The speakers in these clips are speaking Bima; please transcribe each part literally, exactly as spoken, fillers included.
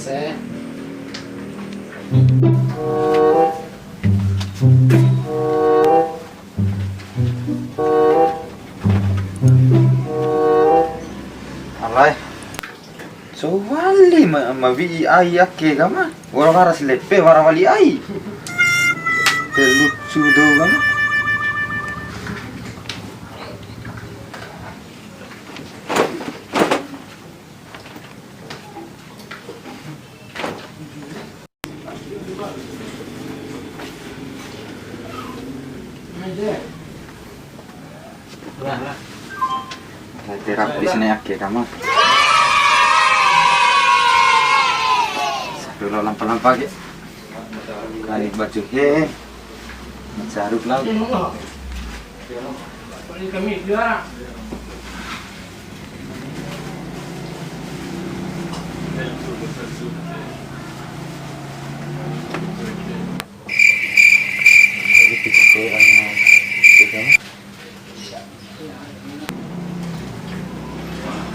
Alai. Cou wali ma, ma wi'i ai ake ka ma. Wara-wara si lepe, wara wali ai. Te lucu dou ka ma. Terapi sini ake ka ma. Satu lo lampa-lampa ke. Kali baju he. Macaru lah.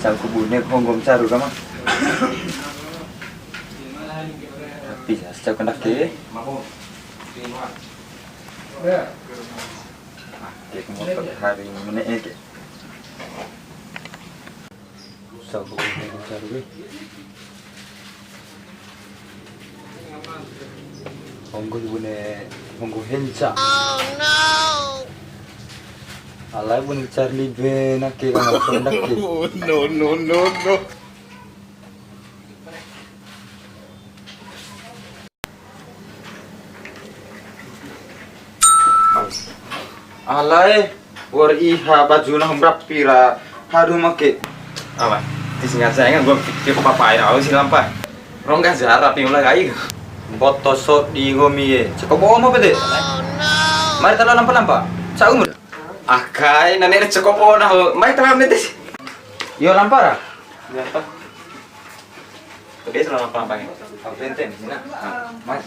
Cau ku bune, honggo ma caru ka ma. Tapi ya, cau kandake. Ake ku motor hari mene eke. Sabu caru ke. Honggo bune, honggo henca. Alai bune Charlie be nake ka motor ndake. No, no, no, no. Alae, wa'ur iha baju nahu ma rapi ra haru ma ake. Awa, ti sengaja enggak gua pikir papa air au si lampa. Rongga jara pi mula kai. Mboto sodi nggomi e. Ceko bo omo pede. Mari tala lampa-lampa. Ca'u mu. Akai, nane re ceko bo nahu. Mai tala mete. Yo lampa ra. Lampa. Tadi selama apa, Bang? Aku tenten, sini. Nah, Mas.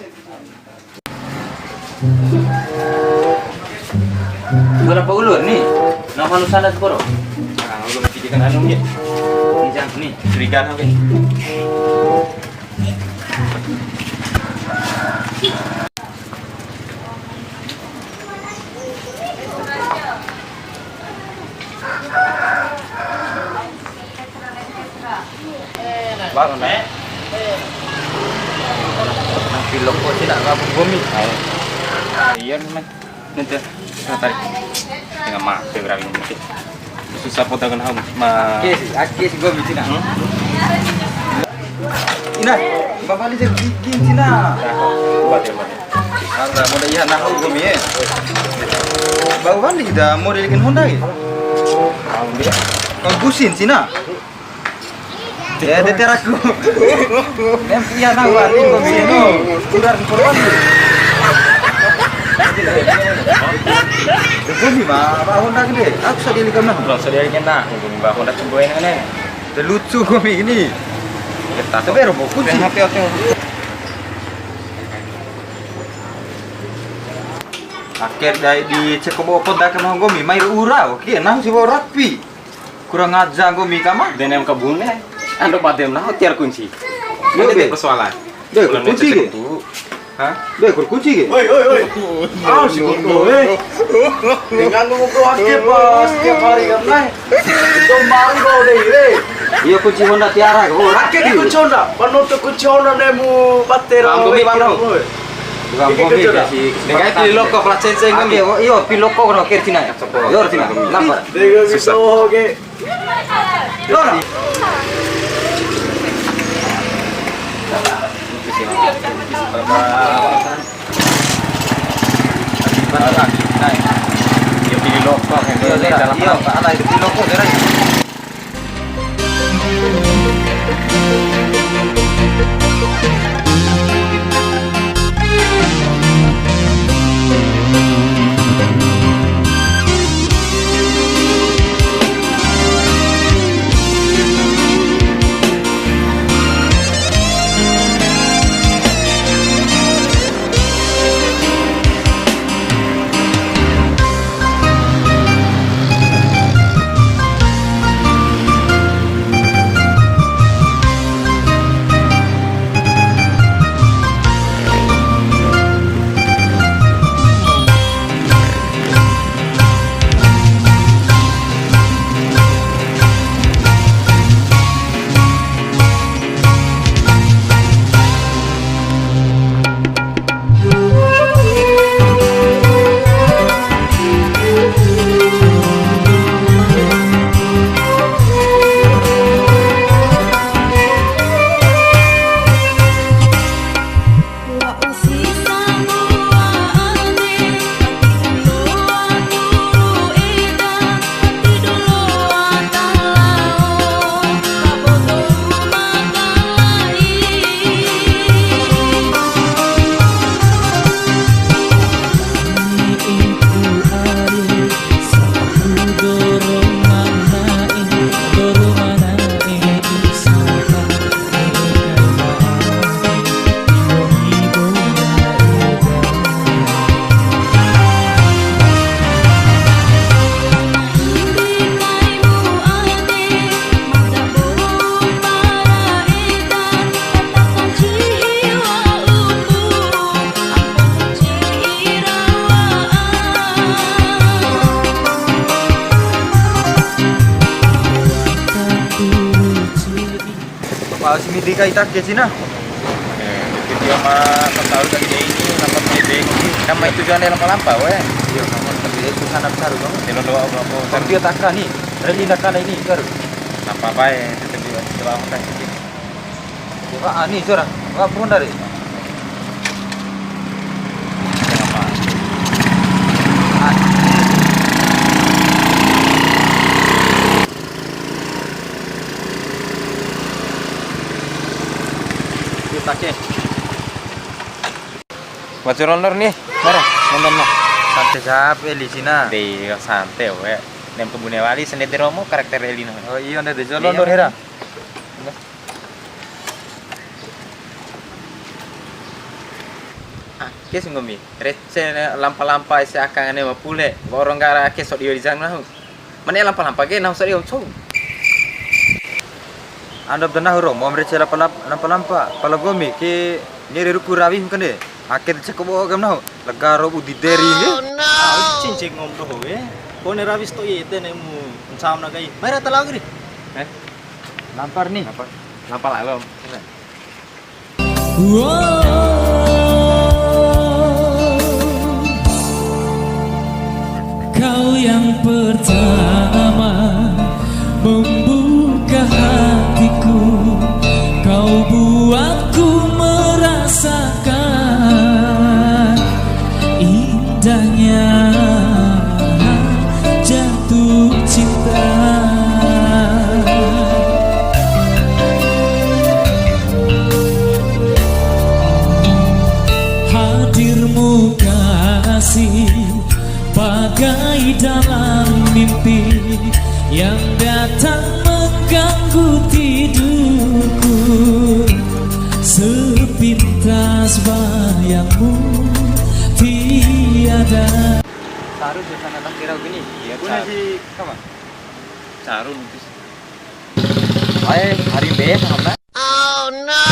Berapa ulur nih? Nama lu sana sepuro? Nah, ulur pikiran anu nih. Ini jam nih. Curigaan apa nih? Baru naik. Nang pilok kok tidak ngapa bumi. Iya, Mas. Nanti, nah, tarik. Tengah mati berani nanti. Susah potong kan, Ham. Ma- Oke sih, oke sih, gua bikin, ah. Hmm? Ina, bapak ni jadi gigi, Cina. Nah, buat ya, buat ya. Ada, mau dah iya, nah, gua mi, eh. Bau kan kita mau dilikin Honda, ya? Tahu dia. Kau busin, Cina. Ya, de teraku. Em, iya, nah, wali, kau sini. Kurang, kurang. Kunci, Pak, Pak Honda gede. Aku sadili kena. Belum sadili kena. Kunci, Pak Honda coba ini, nih. De lucu kau ini. Tapi robot kunci. Oke, oke. Akhir dari di cek kau bawa kontak kena nggomi, mai ura, oke, nang si bawa rapi. Kurang ajar nggomi ka ma. Dene ma kabune. Ando badem nahu tiwara kunci. Yo, ini be. Persoalan. Be, kunci ke? Hah? Be, kunci ke? Oi, oi, oi. Ah, si Koto, eh. Dengan lu mau keluar ke pas tiap hari kan, Nay? Itu baru kau deh, eh. Iya, kunci Honda tiwara, oh, rakyat itu. Kunci Honda, penutup kunci Honda nemu bater. Bang, nggomi, Bang, bro. Bukan nggomi, si. Dengan piloko, plat sensei nggomi. Iyo, piloko, kena kir Cina ya. Yo, Cina. Lampa. Susah. Au si midi kai ta ake cina. Eh, itu dia mah, tak tahu tadi dia ini, lampa dia ini. Kan mai tujuan dia lampa-lampa, weh. Iya, sama. Tapi dia susah nak taruh, dong. Dia londo, apa, apa, Bang, dia taka ni. Rally nak kana ini, taruh. Lampa bae, tetep di, di bawah kan. Coba, ah, ni, Jora. Wah, pun dari. Oke. Wati ronor ni, mara, nonton no. Sante sap, Eli sina. Dei, sante, we. Nem kebune wali, sende de romo, karakter Eli no. Oh, iya, nde de jolo, iya, ndor hera. Ake si nggomi, rece lampa-lampa ese aka ngane ma pule, wa'ura nggara ake sodio di jang nahu. Mane lampa-lampa ke nahu sodio cou. Ando de nahu romo, mrece lampa-lampa, lampa-lampa, pala nggomi ke ngeri ruku rawi kande. Ake de ceko bo ke nahu, lega ro budi deri nge. Oh, no. Ah, cincin ngom doho we. Kone rawi sto ite ne mu ncam na kai. Mai ra ta lao geri. Eh? Lampar ni. Lampa, lampa lalo. Wow, kau yang pertama membuka hatiku, kau buatku merasakan indahnya jatuh cinta. Hadirmu kasih bagai dalam mimpi yang datang mengganggu tidurku. Sepintas bayangmu tiada. Taruh suasana tak kira gini. Iya, Guna Car. Si kawan. Caru nunggu. Ae, hari B sama. Oh no.